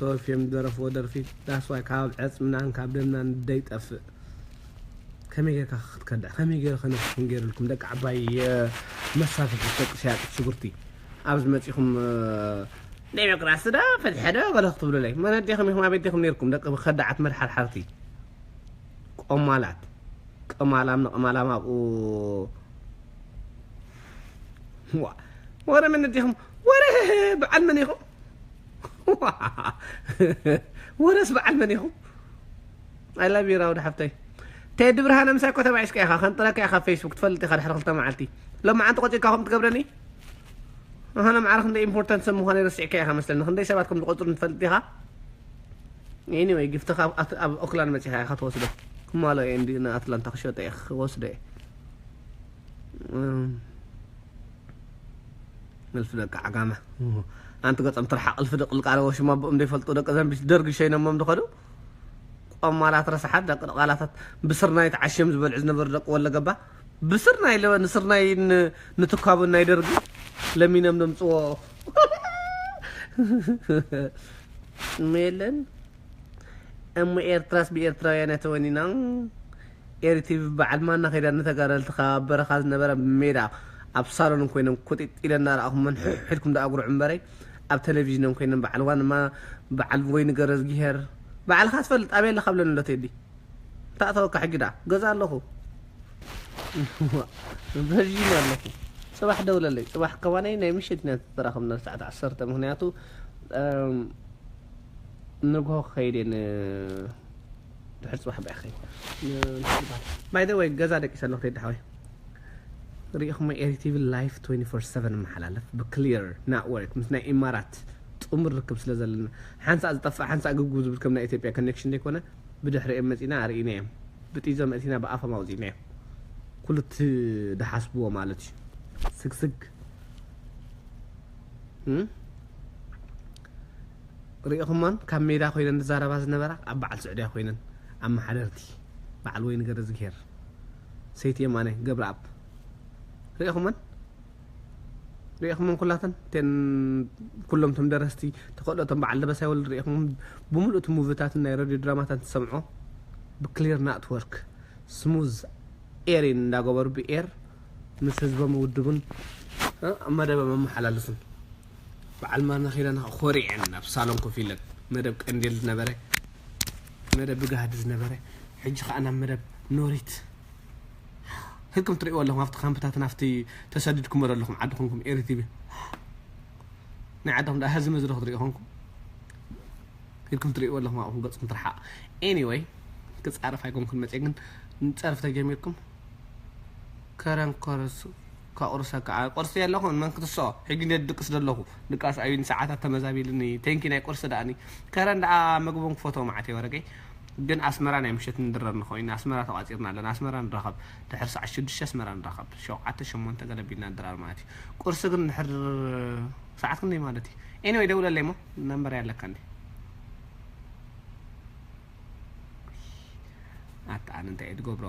ተወፊዮም ዝደረፍዎ ደርፊ that's why ካብ ዕጽምናን ካብ ደምናን ደይጠፍእ። ከመይ ጌርካ ክትከድዕ ከመይ ጌርካ ነፍስኩም ገይርልኩም ደቂ ዓባይ መሳፍሒ ደቂ ሸያጢት ሽጉርቲ ኣብዚ መጺኹም ዴሞክራሲ ዶ ፍትሒ ዶ ገለ ክትብሉለይ መነዴኹም ኢኹም ኣበዴኹም ነርኩም ደቂ ከዳዓት መድሓርሓርቲ ቆማላት ቅማላም ንቅማላም ኣብኡ ወረ መነዴኹም ወረ በዓል መን ኢኹም ወረስ በዓል መን ኢኹም ኣላ ቢራ ወደ ሓፍተይ ቴዲ ብርሃነ ምሳይ ኮ ተባዒስካ ኢኻ ከንጥረካ ኢኻ ፌስቡክ ትፈልጥ ኢኻ ድሕሪ ክልተ መዓልቲ ሎማዓንቲ ቆፂርካ ከም ትገብረኒ ኣነ ማዕረ ክንደይ ኢምፖርታንት ሰብ ምዃነይ ረሲዕካ ኢኻ መስለኒ ክንደይ ሰባት ከም ዝቆፅሩ ትፈልጥ ኢኻ anyway ግፍትኻ ኣብ ኦክላንድ መፂኻ ኢኻ ትወስዶ ክማሎ እየ እንዲ ንኣትላንታ ክሸጠ እየ ክወስዶ እየ እልፊ ደቂ ዓጋመ ኣንቲ ገጾም ትርሓቕ እልፊ ደቂ ልቃረ ወሽማ ብኦም ዘይፈልጡ ደቂ ዘንቢት ደርጊ ሸይኖሞም ዝኸዱ ቆማላት ረሳሓት ደቂ ቃላታት ብስርናይ ተዓሽዮም ዝበልዑ ዝነበሩ ደቂ ወለገባ ብስርናይ ንስርናይ ንትኳቡን ናይ ደርጊ ለሚኖም ዘምፅዎ የለን እሞ ኤርትራስ ብኤርትራውያን እያ ተወኒና ኤሪ ቲቪ በዓል ማና ከይዳ ንተጋደልቲ ካብ በረኻ ዝነበረ ሜዳ ኣብ ሳሎን ኮይኖም ኩጢጥ ኢለ እናረኣኹ መንሕሕ ኢልኩም ዳኣጉርዑ እምበረይ ኣብ ቴሌቪዥኖም ኮይኖም በዓል ዋንማ በዓል ወይኒ ገረዝጊሄር በዓልኻ ትፈልጥ ኣበይ ኣለኻ ብለኒ ኣሎ ቴዲ ታእተወካ ሕጂ ዳ ገዛ ኣለኹ ቨርጂን ኣለኹ ጽባሕ ደውለለይ ጽባሕ ከማነይ ናይ ምሽት ኢና ተራኸብና ሰዓት ዓሰርተ ምክንያቱ ንግሆ ክኸይድ እየ ድሕር ፅባሕ ብኣኸ ባይ ወይ ገዛ ደቂሰ ኣለኹ ተይዳሓወይ ሪኢኹሞ ኤሪቲቪ ላይፍ ትወንቲ ፎር ሰቨን መሓላለፍ ብክሊር ናትወርክ ምስ ናይ ኢማራት ጥሙር ርክብ ስለ ዘለና ሓንሳእ ዝጠፍእ ሓንሳእ ግጉ ዝብል ከም ናይ ኢትዮጵያ ኮኔክሽን ዘይኮነ ብድሕሪኦም መፂና ኣርኢና እዮም ብጢዞ መእቲና ብኣፎም ኣውፂእና እዮም ኩሉ እቲ ድሓስብዎ ማለት እዩ ስግስግ ሪኢኹሞን ካብ ሜዳ ኮይነን ዝዛረባ ዝነበራ ኣብ በዓል ስዑድያ ኮይነን ኣመሓደርቲ በዓል ወይኒ ገረዝግሄር ሰይቲ የማነ ገብረኣብ ሪኢኹሞን ሪኢኹሞን ኩላተን ቴን ኩሎም ቶም ደረስቲ ተኸእሎቶም በዓል ደበሳይ ወልድ ሪኢኹሞም ብምሉእ እቲ ሙቪታትን ናይ ረድዮ ድራማታት ትሰምዖ ብክሊር ናትወርክ ስሙዝ ኤሪን እንዳገበሩ ብኤር ምስ ህዝቦም ውድቡን መደቦም ኣመሓላልፉን በዓል ማና ኺዳና ኮሪዐን ናብ ሳሎን ኮፍ ኢለን መደብ ቀንዴል ዝነበረ መደብ ብጋህዲ ዝነበረ ሕጂ ከዓ ናብ መደብ ኖሪት ህልኩም ትርእይዎ ኣለኹም ኣብቲ ካምፕታትን ኣብቲ ተሰዲድኩም ዘለኹም ዓዲ ኮንኩም ኤሪ ቲቪ ናይ ዓድኹም ደኣ ህዝሚ ዝረኽ ትርእዩ ኮንኩም ኢልኩም ትርእይዎ ኣለኹም ኣብኡ ገጽኩም ትርሓቕ anyway ክጻረፍ ኣይኮንኩን መጽየ ግን ንጸርፍ ተጀሚርኩም ከረን ኮርስ ከቑርሰካ ቁርሲ የለኹን መን ክትስኦ ሕጂ እንደ ድቅስ ዘለኹ ድቃስ ኣዩ ንሰዓታት ተመዛቢልኒ ተንኪ ናይ ቁርሲ ደኣኒ ከረን ደኣ መግቦን ክፈትዎ መዓት እየ ወረቀይ ግን ኣስመራ ናይ ምሸት ንድረር ንኾይና ኣስመራ ተቋፂርና ኣለና ኣስመራ ንራኸብ ድሕር ሰዓት ሽዱሽተ ኣስመራ ንራኸብ ሸውዓተ ሸሞንተ ገለቢልና ንድራር ማለት እዩ ቁርሲ ግን ድሕር ሰዓት ክንደይ ማለት እዩ anyway ደውለለይ ሞ ነንበረይ ኣለካ እንዲ ኣታ ኣነ እንታይ እየ ዝገብሮ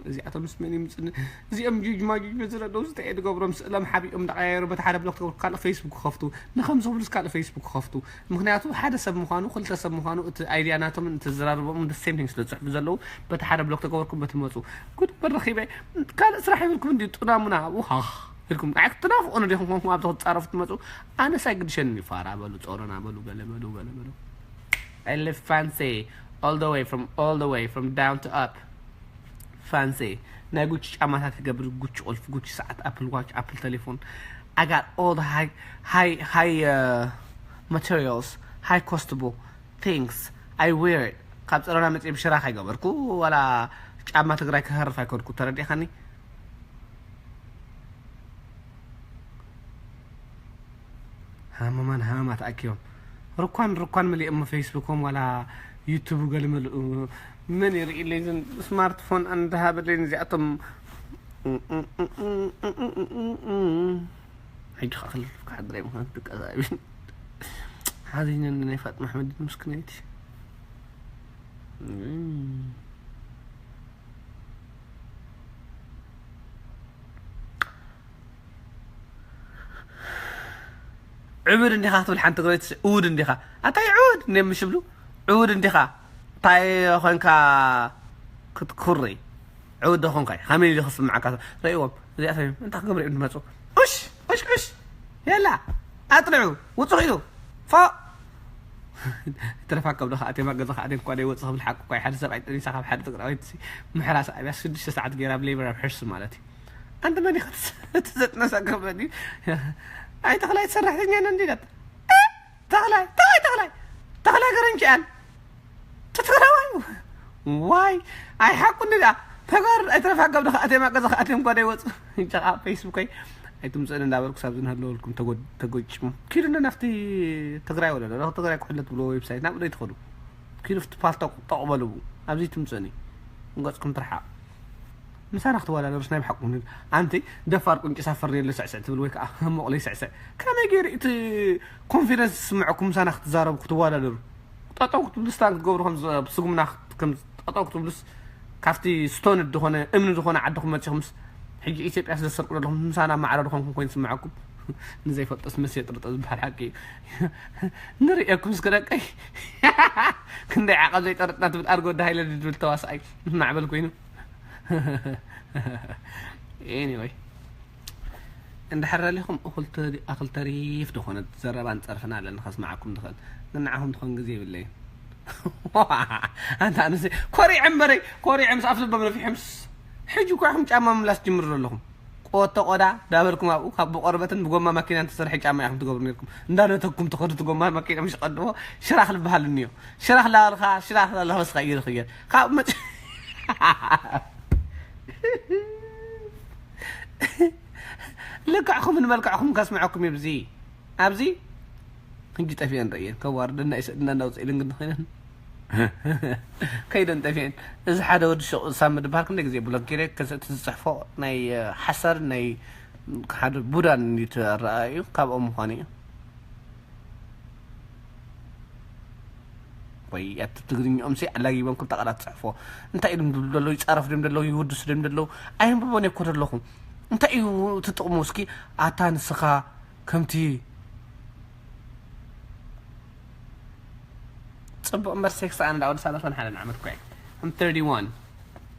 እዚኣቶም ምስ መን ይምፅኒ እዚኦም ጁጅ ማጁጅ በዝረደው እንታይ እየ ዝገብሮም ስእሎም ሓቢኦም እንዳቀያየሩ በቲ ሓደ ብሎክ ተገብሩ ካልእ ፌስቡክ ክኸፍቱ ንከም ዝብሉስ ካልእ ፌስቡክ ክኸፍቱ ምክንያቱ ሓደ ሰብ ምኳኑ ክልተ ሰብ ምኳኑ እቲ ኣይድያ ናቶምን እቲ ዝራርቦምን the same thing ስለ ዝፅሕፉ ዘለዉ በቲ ሓደ ብሎክ ተገበርኩም በቲ መፁ ጉድ በረኪበ ካልእ ስራሕ ይብልኩም እንዲ ጡናሙና ኣብኡ ሃህ ኢልኩም ንዓይ ክትናፍቑ ንዲኹም ኮንኩም ኣብዚ ክትፃረፉ ትመፁ ኣነስ ኣይግድሸኒ ፋራ በሉ ፆሮና በሉ ገለ በሉ ገለ በሉ I live fancy all the way from all the way from down to up fancy ናይ ጉቺ ጫማታት ይገብር ጉቺ ቁልፍ ጉቺ ሰዓት ኣፕል ዋች ኣፕል ቴሌፎን I got all the high high high uh, materials high costable things I wear it ካብ ፀረና መፅእ ብሽራ ከይገበርኩ ዋላ ጫማ ትግራይ ክሃርፍ ኣይኮንኩ ተረዲእኻኒ ሃመማን ሃመማ ተኣኪቦም ርኳን ርኳን መሊኦሞ ፌስቡኮም ዋላ ዩቱቡ ገለ መልኡ መን ይርእለይ ዝን ስማርትፎን ኣንዳሃበለይ እዚኣቶም ሕጂ ከዓ ክልፍካ ሓድራይ ምኳን ትቀዛቢ ሓዚነኒ ናይ ፋጥማ ኣሕመድ ምስክነይቲ ዕቡድ እንዲኻ ክትብል ሓንቲ ትግራይ ትስ-፣ ዕቡድ እንዲኻ። ኣታይ ዕቡድ እንደ ምሽ ብሉ? ዕቡድ እንዲኻ። እንታይ ኮንካ ክትኩሪ? ዕቡድ ዶ ኮንካ? ከመይ ኢሉ ክስምዓካ? ረእዎም። እዚኣቶም እዮም። እንታይ ክገብሩ እዮም ዝመጹ? ዑሽ! ዑሽ! ዑሽ! የላ! ኣጥልዑ! ውጹ ኢሉ! ፎ! ተረፋከብ ዶ ከኣትዮም፣ ኣብ ገዛ ከኣትዮም እኳ ደይወጽእ ክብል ሓቂ እኳ እዩ። ሓደ ሰብኣይ ጠኒሳ ካብ ሓደ ትግራዋይቲ ምሕራስ ኣብያ ሽዱሽተ ሰዓት ገይራ ኣብ ሌበር ኣብ ሕርሲ ማለት እዩ። ኣንተ መን ኢኻ ትዘጥነሳ ገበኒ? ኣይ ተኽላይ ሰራሕተኛ ነን ዲላት። ተኽላይ፣ ተኽላይ፣ ተኽላይ፣ ተኽላይ ገረንችኣል። ትትግራዋይ። ዋይ፣ ኣይ ሓቁ እንዲ ደኣ። ተጋሩ ኣይተረፋ ገብ ከኣትዮም፣ ኣብ ገዛ ከኣትዮም እኳ ደይወጽእ። ጨቓ ፌስቡከይ ኣይትምጽእን እንዳበልኩ ሳብ ዝንሃለወልኩም ተጎ-፣ ተጎጭሙ። ኪዱ እንደ ናብቲ ትግራይ ወለዶ፣ ትግራይ ክሕለት ብሎ ዌብሳይት ናብኡ ደይትኸዱ። ኪዱ ፍቲ ፓልቶክ ጠቕ በሉ። ኣብዚ ትምጽእኒ። ንገጽኩም ትርሓቕ። ምሳና ክትወዳደሩስ ናይ ብሓቁ ምን-፣ ኣንቲ ደፋር ቁንጭ ሳፈር የለ ስዕስዕ ትብል ወይ ከዓ ሞቕለይ ስዕስዕ። ከመይ ገይሩ እቲ ኮንፊደንስ ዝስምዐኩም ምሳና ክትዛረቡ ክትወዳደሩ? ጠጠው ክትብሉ ስታን ክትገብሩ ከም ዝ-፣ ስጉምና ክት-፣ ከም ጠጠው ክትብሉስ ካብቲ ስቶንድ ዝኾነ እምኒ ዝኾነ ዓድኹም መጺኹምስ ሕጂ ኢትዮጵያ ስለ ዝሰርቁ ዘለኹም ምሳና ማዕረ ዝኾንኩም ኮይኑ ዝስምዐኩም? ንዘይፈልጦስ መስ የጥርጠ ዝበሃል ሓቂ እዩ። ንርእየኩም እስከ ደቀይ። ክንደይ ዓቐብ ዘይጠረጥና ትብል ኣርጎ ወዲ ሃይለ ድብል ተዋስኣይ ማዕበል ኮይኑ። ኤኒወይ፣ እንድሕር ደሊኹም እኹል ተሪ-፣ ኣኽል ተሪፍ ዝኾነ ዘረባን ጸርፍን ኣለኒ ከስምዓኩም ዝኽእል፣ ግን ንዓኹም ትኾን ግዜ የብለይን። ኣንታ ኣነስ ኮሪዐ እምበረይ፣ ኮሪዐ ምስ ኣፍ ልቦም ነፊሖምስ፣ ሕጂ እኳ ኢኹም ጫማ ምምላስ ጅምሩ ዘለኹም። ቆቶ ቆዳ ዳበልኩም ኣብኡ ካብ ብቆርበትን ብጎማ ማኪናን ተሰርሐ ጫማ ኢኹም ትገብሩ ነርኩም። እንዳነተኩም ትኸዱ እቲ ጎማ ማኪና ምሽ ቀድሞ ሽራኽ ልበሃል እንዮ። ሽራኽ ላበልካ፣ ሽራኽ ላበልካ መስኻ እዩ ዝኽየድ። ካብ መጭ-፣ ልክዕኹምን መልክዕኹም ከስምዐኩም እዩ። ብዚ፣ ኣብዚ ሕጂ ጠፊአን ረእየን። ከዋርደና ይስእድና እንዳውፅእ ኢለን ግን ኮይነን ከይደን ጠፊአን። እዚ ሓደ ወዲ ሹቕ ሳሚ ድበሃል ክንደይ ግዜ ብሎክ ገይረ፣ ከዚ እቲ ዝፅሕፎ ናይ፣ እ፣ ሓሳድ ናይ ሓደ ቡዳን እዩ ተረኣዩ፣ ካብኦም ምዃኑ እዩ። ወይ ኣቲ ትግርኛኦም ሲ ኣላጊቦም ክልተ ቃላት ጽሕፎ። እንታይ እዮም ዝብሉ ዘለዉ? ይጻረፉ ድዮም ዘለዉ? ይውድሱ ድዮም ዘለዉ? ኣየንብቦን እኮ ዘለኹ። እንታይ እዩ እቲ ጥቕሙ? እስኪ ኣታ ንስኻ ከምቲ ጽቡቕ እምበር ሴክስ ኣነ ዳኣ ወዲ ሰላሳን ሓደን ዓመት እኮ እየ። I'm thirty-one.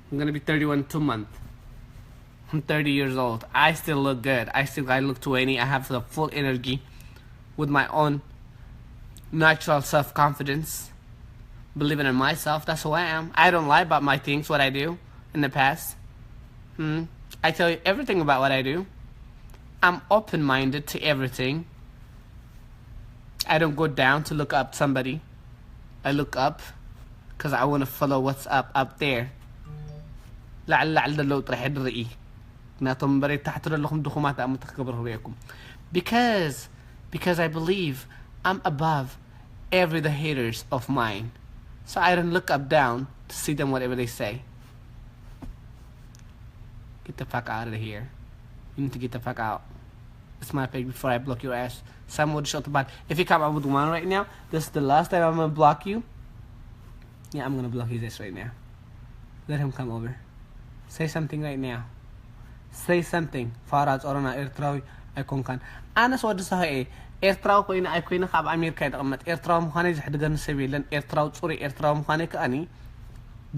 I'm gonna be thirty-one in two months. I'm thirty years old. I still look good. I still, I look twenty. I have the full energy with my own natural self-confidence. Believing in myself. That's who I am. I don't lie about my things, what I do in the past. Hmm? I tell you everything about what I do. I'm open-minded to everything. I don't go down to look up somebody. I look up because I want to follow what's up, up there. ላዕሊ ላዕሊ ዘለዉ ጥራሕ ድርኢ። ናቶም እምበረይ ታሕቲ ዘለኹም ድኹማት ኣምተ ክገብር ክርእየኩም። Because, because I believe I'm above every the haters of mine. So I don't look up down to see them whatever they say. Get the fuck out of here. You need to get the fuck out. It's my page before I block your ass. Samuel Shotbal. If you come up with one right now, this is the last time I'm gonna block you. Yeah, I'm gonna block his ass right now. Let him come over. Say something right now. Say something. ፋራ ጾሮና ኤርትራዊ ኣይኮንካን። ኣነስ ወዲ ሳሆ እየ። ኤርትራዊ ኮይነ ኣይኮይነ ካብ ኣሜሪካ ይተቐመጥ። ኤርትራዊ ምዃነይ ዘሕድገኒ ሰብ የለን። ኤርትራዊ ጽሩይ ኤርትራዊ ምዃነይ ከኣኒ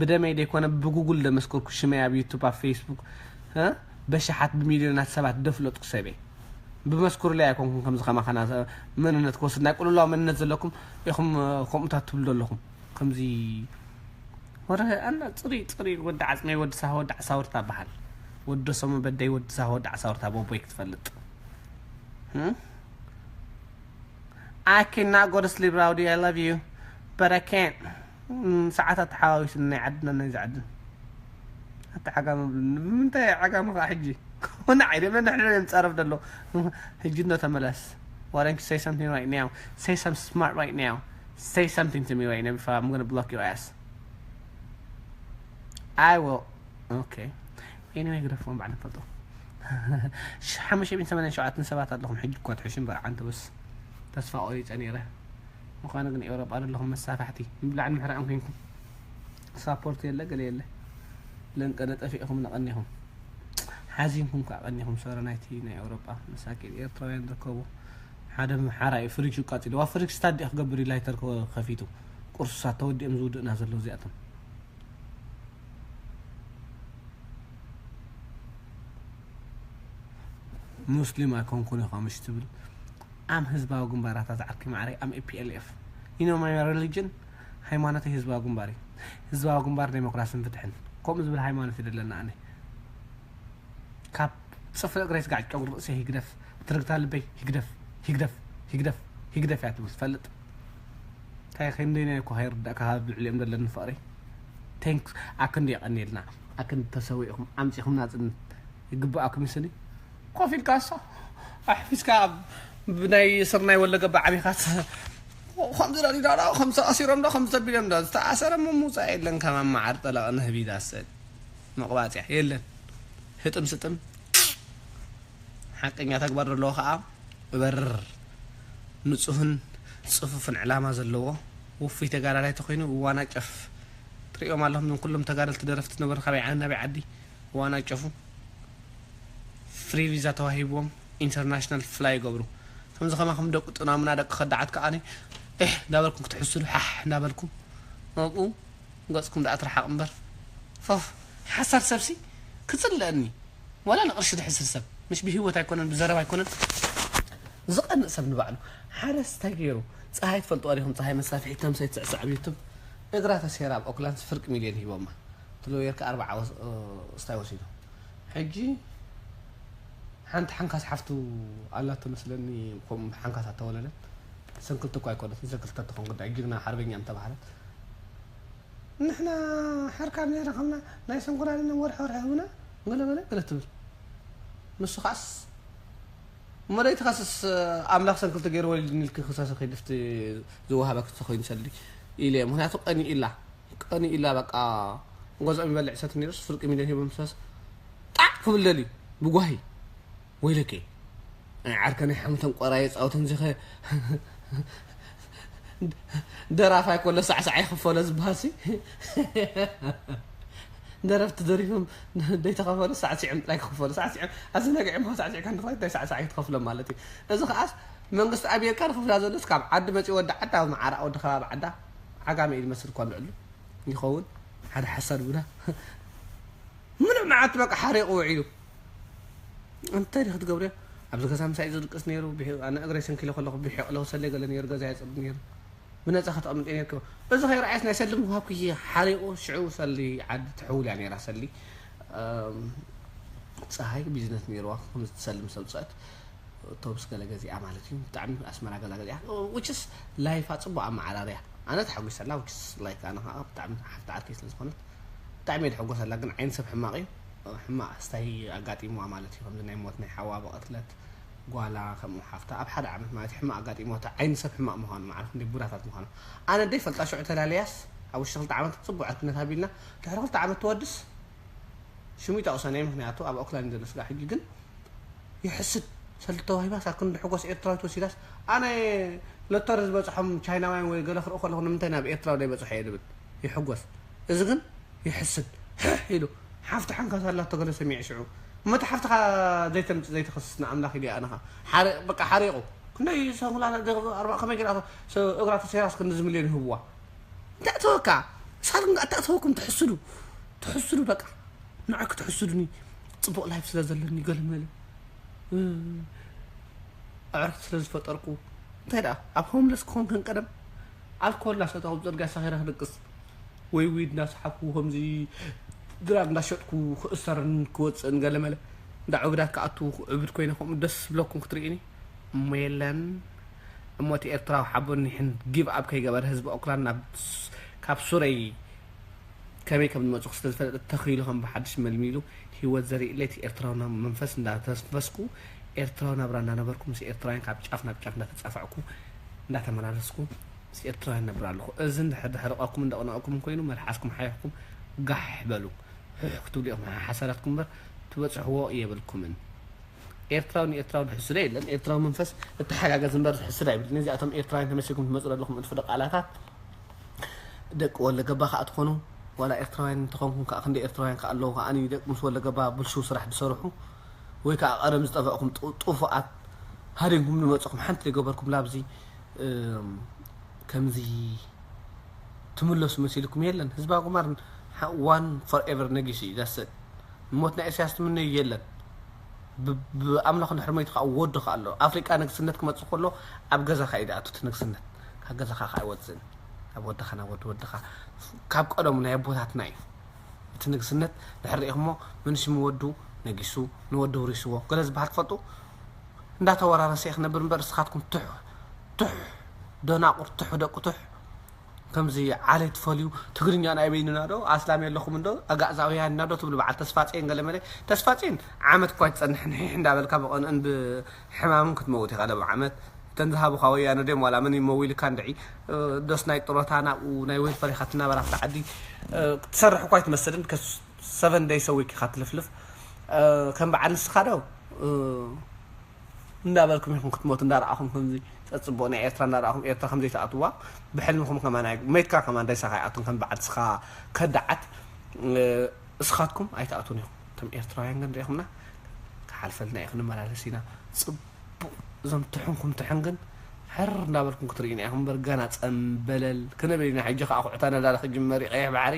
ብደመይ ደይኮነ ብጉጉል ደመስከርኩ ሽመይ ኣብ ዩቱብ ኣብ ፌስቡክ እ? በሽሓት ብሚልዮናት ሰባት ደፍለጥኩ ሰበይ ብመስክሩለይ ኣይኮንኩም ከምዚ ከማኸና መንነት ክወስድ ናይ ቁልላው መንነት ዘለኩም ኢኹም ከምኡታት ትብሉ ዘለኹም ከምዚ ወረ ኣና ጽሪ ጽሪ ወዲ ዓጽመይ ወዲ ሳህ ወዲ ዓሳውርታ በሃል ወዲ ሰሙ በደይ ወዲ ሳህ ወዲ ዓሳውርታ ቦቦይ ክትፈልጥ እ? I cannot go to sleep, Rowdy. I love you, but I can't. እም፣ ሰዓታት ተሓዋዊስኒ ናይ ዓድና ናይ ዝዓድን ኣታ ዓጋመ ብሉኒ ብምንታይ ዓጋመ ከዓ ሕጂ ኮነ ዓይደብለ ንሕድረ ንፃረፍ ደሎ ሕጂ እንዶ ተመለስ Why don't you say something right now? Say something smart right now. Say something to me right now before I'm gonna block your ass. I will. Okay. Anyway, ግደፍዎም ባዕና ንፈልጦ ሓሙሽተ ሚእትን ሰማንያን ሸውዓተን ሰባት ኣለኹም ሕጂ እኳ ትሕሹ እምበር ዓንተውስ ተስፋ ቆሪፀ ነይረ ምዃኑ ግን ኤውሮጳ ዘለኹም መሳፋሕቲ ንብላዕን ምሕራቕን ኮንኩም ሳፖርት የለ ገለ የለ ለንቀነ ጠፊእኹም ነቐኒኹም ሓዚንኩም ከዓ ቀኒኹም ሰረ ናይቲ ናይ ኤውሮጳ መሳኪን ኤርትራውያን ዝርከቡ ሓደ ምሓራ እዩ ፍሪጅ ቃጺልዋ። ፍሪጅ ስታዲ ክገብር እዩ ላይተር ከ-፣ ከፊቱ። ቁርሳ ተወዲኦም ዝውድእና ዘለዉ እዚኣቶም። ሙስሊም ኣይኮንኩን ኢኻ ምሽ ትብል። ኣም ህዝባዊ ግንባራት ኣዝዓርኪ ማዕረይ ኣም ኤፒኤልኤፍ። You know my religion? ሃይማኖተይ ህዝባዊ ግንባር እዩ። ህዝባዊ ግንባር ዴሞክራስን ፍትሕን። ከምኡ ዝብል ሃይማኖት እዩ ደለና ኣነ። ካብ ጽፍሪ እግረይ ስጋዕ ጨጉሪ ርእሰይ ይግደፍ፣ ትርግታ ልበይ ይግደፍ፣ ይግደፍ፣ ይግደፍ፣ ይግደፍ እያ ትብል ትፈልጥ። እንታይ ክንደይ ናይ እኮ ከይርዳእካ ካብ ልዕሊኦም ዘለኒ ፍቕሪ። ቴንክስ ኣክንዲ የቐንየልና። ኣክንዲ ተሰዊእኹም ኣምጺኹም ናጽነት ይግብኣኩም ይስኒ። ኮፍ ኢልካ እሶ ኣሕፊስካ ብናይ ስርናይ ወለገባ ዓቢኻስ ከምዚ ዶ ዶ ከምዚ ኣሲሮም ዶ ከምዚ ዘቢሎም ዶ ዝተኣሰረ ምውፃእ የለን። ከማን መዓር ጠለቐ ንህቢ ዳሰል መቕባፅያ የለን። ህጥም ስጥም ሓቀኛ ተግባር ዘለዎ ከዓ እበር ንፁህን ፅፉፍን ዕላማ ዘለዎ ውፉይ ተጋዳላይ ተኮይኑ እዋና ጨፍ ትሪኦም ኣለኹም። ኩሎም ተጋደልቲ ደረፍቲ ነበሩ ካበይ ዓዲ ናበይ ዓዲ እዋና ጨፉ ፍሪ ቪዛ ተዋሂብዎም ኢንተርናሽናል ፍላይ ይገብሩ። ከምዚ ከማኹም ደቂ ጥናምና ደቂ ከዳዓት ከዓኒ ኤህ እንዳበልኩም ክትሕስዱ ሓሕ እንዳበልኩም ኣብኡ ገጽኩም ደኣ ትርሓቕ እምበር። ፎፍ ሓሳር ሰብሲ ክጽልአኒ ዋላ ንቕርሺ ድሕስር ሰብ ምሽ ብህይወት ኣይኮነን ብዘረባ ኣይኮነን ዝቐንእ ሰብ ንባዕሉ ሓረስ እንታይ ገይሩ ፀሃይ ትፈልጥዋ ዲኹም ፀሃይ መሳፍሒት ተምሳይ ትስዕስዕ ኣብ ዩቱብ እግራ ተሴራ ኣብ ኦክላንስ ፍርቂ ሚልዮን ሂቦማ ትለወየርካ ኣርባዓ ስታይ ወሲዱ ሕጂ ሓንቲ ሓንካስ ሓፍቱ ኣላቶ መስለኒ ከምኡ ሓንካስ ኣተወለደት ሰንክልቲ እኳ ኣይኮነትን ሰንክልቲ ተትኾን ግዳ ጅግና ሓርበኛ ምተባህለት ንሕና ሓርካብ ዘይረኸብና ናይ ሰንኩላሊና ወርሒ ወርሒ ህቡና ገለ ገለ ገለ ትብል ንሱ ኻስ እሞ ደይትኸስስ ኣምላኽ ሰንክልቲ ገይሩ ወሊድኒ ኢልኪ ክሰሰ ከይድፍቲ ዝወሃበክ ተኾይኑ ሰሊ ኢለ ምክንያቱ ቀኒ ኢላ ቀኒ ኢላ በቃ ገዝኦም ይበልዕ ሰት ነይሩስ ፍርቂ ሚልዮን ሂቦም ሰስ ጣዕ ክብል ደልዩ ብጓሂ ወይለኬ ናይ ዓርከ ናይ ሓሙተን ቆራየ ፃውተን ዚኸ ደራፋይ ኮሎ ሳዕሳዕ ይኽፈሎ ዝበሃልሲ ደረፍቲ ደሪፎም ደይተኸፈሉ ሳዕሲዖም ጥራይ ክኽፈሉ ሳዕሲዖም ኣዘናጊዖም ሳዕሲዕካ ንኽእል እንታይ ሳዕሳዕ ይትኸፍሎም ማለት እዩ እዚ ከዓስ መንግስቲ ኣሜሪካ ንኽፍላ ዘሎስ ካብ ዓዲ መፂኡ ወዲ ዓዲ ኣብ መዓራቕ ወዲ ከባቢ ዓዳ ዓጋመ እዩ ዝመስል እኳ ንዕሉ ይኸውን ሓደ ሓሳድ ቡዳ ምሉእ መዓልቲ በቃ ሓሪቑ ውዒሉ እንታይ ዲ ክትገብርዮ ኣብዚ ገዛ ምሳይ ዝድቅስ ነይሩ ኣነ እግረይ ሰንኪለ ከለኹ ብሒቕ ለውሰለይ ገለ ነይሩ ገዛ የፅብ ነይሩ ብነፃ ከተቐምጥ ነይርክ እዚ ከይረኣየስ ናይ ሰሊ ምሃብኩ ሓሪቑ ሽዑ ሰሊ ዓዲ ትሕውል እያ ነይራ ሰሊ ፀሃይ ቢዝነስ ነይርዋ ከምዚ ትሰሊ ምስ ኣውፅአት ቶብስ ገለ ገዚኣ ማለት እዩ ብጣዕሚ ኣስመራ ገዛ ገዚኣ which is life ኣ ፅቡቅ ኣመዓራርያ ኣነ ተሓጒሰላ which is like ኣነ ከዓ ብጣዕሚ ሓፍቲ ዓርከይ ስለ ዝኾነት ብጣዕሚ እየ ዝሕጎሰላ ግን ዓይኒ ሰብ ሕማቅ እዩ ሕማቅ ስታይ ኣጋጢምዋ ማለት እዩ ከምዚ ናይ ሞት ናይ ሓዋ ብቅትለት ጓላ ከምኡ ሓፍታ ኣብ ሓደ ዓመት ማለት እዩ ሕማቅ ኣጋጢምዋ ዓይኒ ሰብ ሕማቅ ምዃኑ ማዕረፍ እንደ ቡራታት ምዃኑ ኣነ ደይ ፈልጣ ሽዑ ተላለያስ ኣብ ውሽጢ ክልተ ዓመት ፅቡቅ ዕርክነት ሃቢልና ድሕሪ ክልተ ዓመት ትወድስ ሽሙ ይጠቕሶ ናይ ምክንያቱ ኣብ ኦክላንድ ዘሎ ስጋ ሕጂ ግን ይሕስድ ሰልዲ ተዋሂባስ ኣብ ክንዲ ሕጎስ ኤርትራዊት ወሲዳስ ኣነ ሎተሪ ዝበፅሖም ቻይናውያን ወይ ገለ ክርኢ ከለኹ ንምንታይ ናብ ኤርትራዊ ዘይበፅሖ እየ ዝብል ይሕጎስ እዚ ግን ይሕስድ ሕሕ ኢሉ ሓፍቲ ሓንካስ ኣላቶ ገለ ሰሚዐ ሽዑ እሞ እቲ ሓፍትኻ ዘይተምፅእ ዘይትኸስስ ንኣምላኽ ኢሉ ኣነኻ በቃ ሓሪቑ ክንደይ ሰንኩላ ከመይ ገይራ እግራ ተሰይራስ ክንዲ ዝምልዮን ይህብዋ እንታይ ተወካ ሳት ኣታእተወኩም ትሕስዱ ትሕስዱ በቃ ንዓይ ክትሕስዱኒ ፅቡቕ ላይፍ ስለ ዘለኒ ገለመለ ኣዕርክቲ ስለ ዝፈጠርኩ እንታይ ደኣ ኣብ ሆምለስ ክኾን ከንቀደም ኣልኮል እናሰተኹ ብፅርግያ ሰኺረ ክድቅስ ወይ ዊድ እናሰሓብኩ ከምዚ ድራግ እናሸጥኩ ክእሰርን ክወፅእን ገለመለ እንዳ ዕብዳት ክኣቱ ዕብድ ኮይነ ከምኡ ደስ ዝብለኩም ክትርእኒ እሞ የለን እሞ እቲ ኤርትራዊ ሓቦን ኒሕን ጊቭ ኣፕ ከይገበረ ህዝቢ ኦክላንድ ናብ ካብ ሱረይ ከመይ ከም ዝመፅኹ ስለ ዝፈለጠ ተኺሉ ከም ብሓድሽ መልሚሉ ህይወት ዘርኢ ለይቲ ኤርትራዊ መንፈስ እንዳተንፈስኩ ኤርትራዊ ናብራ እንዳነበርኩ ምስ ኤርትራውያን ካብ ጫፍ ናብ ጫፍ እንዳተፃፋዕኩ እንዳተመላለስኩ ምስ ኤርትራውያን ነብር ኣለኹ እዚ እንድሕር ደሕርቐኩም እንደቕነቐኩም እንኮይኑ መልሓስኩም ሓይሕኩም ጋሕ በሉ ሕሕ ክትብሉ ኢኹም ሓሳዳትኩም እምበር ትበፅሕዎ የብልኩምን ኤርትራዊ ንኤርትራዊ ዝሕስዶ የለን ኤርትራዊ መንፈስ እተሓጋገዝ እምበር ዝሕስድ ኣይብልን እዚኣቶም ኤርትራውያን ተመሲልኩም ትመፁ ዘለኹም እልፊ ደቃላታት ደቂ ወለገባ ከዓ ትኾኑ ዋላ ኤርትራውያን እንተኾንኩም ከዓ ክንደ ኤርትራውያን ከዓ ኣለዉ ከዓ ደቂ ምስ ወለገባ ብልሽው ስራሕ ዝሰርሑ ወይ ከዓ ቀደም ዝጠፈእኩም ጥፉኣት ሃዲንኩም ንመጽኹም ሓንቲ ዘይገበርኩም ላብዚ ከምዚ ትምለሱ መሲልኩም የለን። ህዝባ ጉማር ዋን ፎርኤቨር ነጊሱ እዩ። ዳሰት ሞት ናይ ኢሳያስ ትምነዩ የለን። ብኣምላኽ ንሕርመይቱ ከዓ ወድኻ ኣሎ። ኣፍሪቃ ንግስነት ክመጽእ ከሎ ኣብ ገዛኻ እዩ ድኣቱ እቲ ንግስነት። ካብ ገዛኻ ከዓ ኣይወፅእን። ኣብ ወድኻ ናብ ወዲ ወድኻ ካብ ቀደሙ ናይ ኣቦታትና እዩ። እቲ ንግስነት ድሕር ሪኢኹሞ፣ መንሽም ወዱ ነጊሱ ንወዱ ውሪስዎ ገለ ዝበሃል ትፈልጡ? እንዳተወራረሰ ክነብር እምበር እስኻትኩም ትሕ ትሕ ደናቁር ትሕ ደቁ ትሕ ከምዚ ዓሌት ፈልዩ ትግርኛ ናይ በይንና ዶ ኣስላም የለኹም እንዶ ኣጋዕዛውያን ኢና ዶ ትብሉ በዓል ተስፋፅዮን ገለመለ። ተስፋፅዮን ዓመት እኳ ትፀንሕ ንሒሕ እንዳበልካ ብቐንእን ብሕማምን ክትመውት ኢኻ ሎም ዓመት። እተን ዝሃቡኻ ወያነ ድዮም ዋላ መን ይመው ኢልካ እንድዒ ዶስ ናይ ጥሮታ ናብኡ ናይ ዌልፈር ኢኻ ትናበር ኣብቲ ዓዲ ክትሰርሕ እኳ ኣይትመስልን። ሰቨን ደይስ ዊክ ኢኻ ትልፍልፍ ከም በዓል ንስኻ ዶ እንዳበልኩም ኢኹም ክትሞቱ እንዳረኣኹም ከምዚ ጸጽቡቕ ናይ ኤርትራ እንዳረኣኹም ኤርትራ ከምዘይትኣትዋ ብሕልምኹም ከማን ኣይ- መይትካ ከማን ሬሳኻ ኣይኣቱን ከም በዓል ስኻ ከዳዓት እስኻትኩም ኣይትኣቱን ኢኹም። እቶም ኤርትራውያን ግን ሪኢኹምና ክሓልፈልና እዩ ክንመላለስ ኢና። ጽቡቕ እዞም ትሕንኩም ትሕን ግን ሕር እንዳበልኩም ክትርእዩና ኢኹም እምበር ገና ጸምበለል ክንብል ኢና። ሕጂ ከዓ ኩዕታ ነዳዲ ክጅመር እዩ ቀይሕ ባሕሪ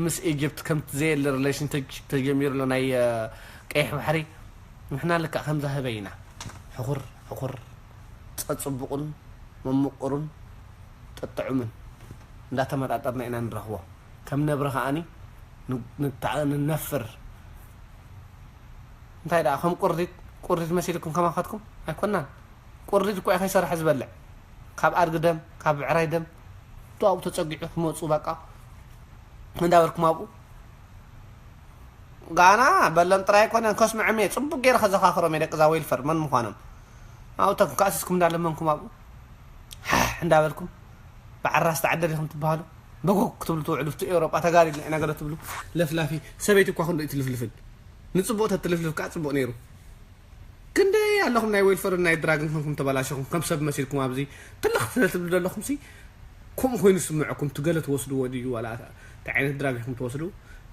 ምስ ኢጅፕት ከምቲ ዘየለ ሪሌሽን ተጀሚሩ ኣሎ ናይ ቀይሕ ባሕሪ ንሕና ልክዕ ከምዛ ህበይ ኢና ሕኹር ሕኹር ጸጽቡቕን መምቕሩን ጥጥዑምን እንዳተመጣጠርና ኢና ንረኽቦ ከም ነብሪ ከዓኒ ንነፍር እንታይ ደኣ ከም ቁርዲት ቁርዲት መሲልኩም ከማኻትኩም ኣይኮናን ቁርዲት እኮ ከይሰርሐ ዝበልዕ ካብ ኣድጊ ደም ካብ ብዕራይ ደም ኣብኡ ተጸጊዑ ክመፁ በቃ እንዳበልኩም ኣብኡ ጋና በሎም ጥራይ ኣይኮነን ከስምዖም እየ ፅቡቅ ገይረ ከዘኻኽሮም እየ ደቂ እዛ ዌልፈር መን ምዃኖም ኣብኡ ተኩም ከኣሲስኩም እንዳለመንኩም ኣብኡ ሓሕ እንዳበልኩም ብዓራ ዝተዓደል ኢኹም ትበሃሉ በጎግ ክትብሉ ትውዕሉ እቲ ኤውሮጳ ተጋዲልና ኢና ገለ ትብሉ ለፍላፊ ሰበይቲ እኳ ክንዶ ይትልፍልፍን ንፅቡቅ ተትልፍልፍ ከዓ ፅቡቅ ነይሩ ክንደይ ኣለኹም ናይ ዌልፈርን ናይ ድራግን ኮንኩም ተበላሸኹም ከም ሰብ መሲልኩም ኣብዚ ትልኽ ስለ ትብሉ ዘለኹም ሲ ከምኡ ኮይኑ ስምዐኩም ትገለ ትወስድዎ ድዩ ዋላ እንታይ ዓይነት ድራግ ኢኹም ትወስዱ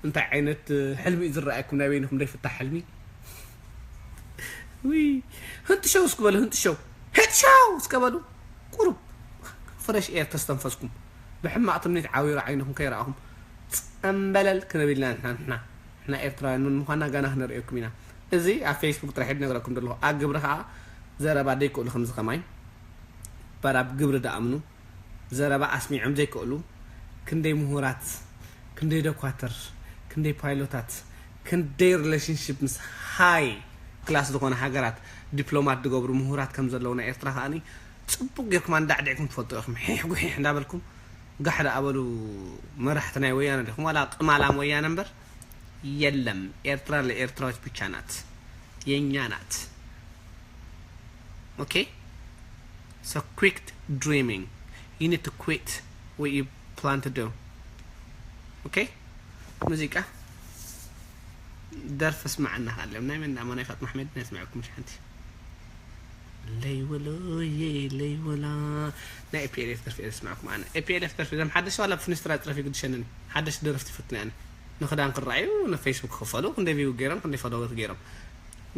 እንታይ ዓይነት ሕልሚ እዩ ዝረኣየኩም ናይ በይንኹም ዘይፍታሕ ሕልሚ ውይ ህንጥሸው እስኪ በሉ ህንጥሸው ህጥሸው እስከ በሉ ቁሩብ ፍረሽ ኤር ተስተንፈስኩም ብሕማቕ ትምኒት ዓዊሩ ዓይንኹም ከይረኣኹም ጸምበለል ክንብል ኢና ንሕና ንሕና ንሕና ኤርትራውያን መን ምዃንና ገና ክነርእየኩም ኢና። እዚ ኣብ ፌስቡክ ጥራሕ እየ ዝነግረኩም ዘለኹ። ኣብ ግብሪ ኸዓ ዘረባ ደይክእሉ ከምዚ ኸማይ እምበር ኣብ ግብሪ ደኣምኑ ዘረባ ኣስሚዖም ዘይክእሉ ክንደይ ምሁራት፣ ክንደይ ዶኳትር፣ ክንደይ ፓይሎታት፣ ክንደይ ሪሌሽንሺፕ ምስ ሃይ ክላስ ዝኾነ ሃገራት ዲፕሎማት ዝገብሩ ምሁራት ከም ዘለዉ ናይ ኤርትራ ከኣኒ ጽቡቕ ጌርኩም ኣንዳዕዲዕኩም ትፈልጡ ኢኹም። ሒሕ ጉሒሕ እንዳበልኩም ጋሕ ደኣ በሉ መራሕቲ ናይ ወያነ ዲኹም ዋላ ቅማላም ወያነ እምበር የለም ኤርትራ ለኤርትራዎች ብቻ ናት የኛ ናት okay so quit dreaming you need to quit what you plan to do okay ሙዚቃ ደርፊ ስማዕና ሃለም ናይ መን ዳሞ ናይ ፋጥማ ኣሕመድ ናይ ስምዐኩም ሻንቲ ለይወሎዬ ለይወላ ናይ ኤፒኤልኤፍ ደርፊ እየ ዝስምዐኩም ኣነ ኤፒኤልኤፍ ደርፊ ዘም ሓደሽ ዋላ ብፍንስትራ ጥረፊ ግድሸንን ሓደሽ ደረፍቲ ይፈትኒ ኣነ ንክዳን ክረኣዩ ንፌስቡክ ክኸፈሉ ክንደይ ቪው ገይሮም ክንደይ ፎሎወር ገይሮም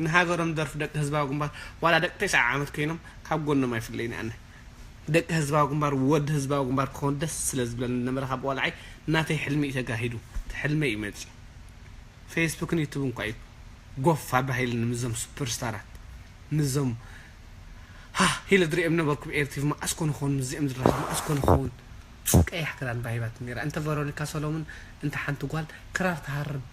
ንሃገሮም ደርፊ ደቂ ህዝባዊ ግንባር ዋላ ደቂ ተስዓ ዓመት ኮይኖም ካብ ጎኖም ኣይፍለይን ኣነ ደቂ ህዝባዊ ግንባር ወዲ ህዝባዊ ግንባር ክኾን ደስ ስለ ዝብለኒ ነበረ ካብ ቆልዓይ ናተይ ሕልሚ እዩ ተጋሂዱ ሕልመይ እዩ መፂ ፌስቡክን ዩቱብን ኳ እዩ ጎፍ ኣባሂልኒ ምዞም ሱፐርስታራት ምዞም ሃ ኢለ ዝሪኦም ነበርኩ ብኤርቲቪ መዓስ ኮ ንኸውን ምስዚኦም ዝራኸብ መዓስ ኮ ንኸውን ቀያሕ ክዳን ባሂባትኒ ነይራ እንተ ቨሮኒካ ሰሎሙን እንተ ሓንቲ ጓል ክራር ትሃርም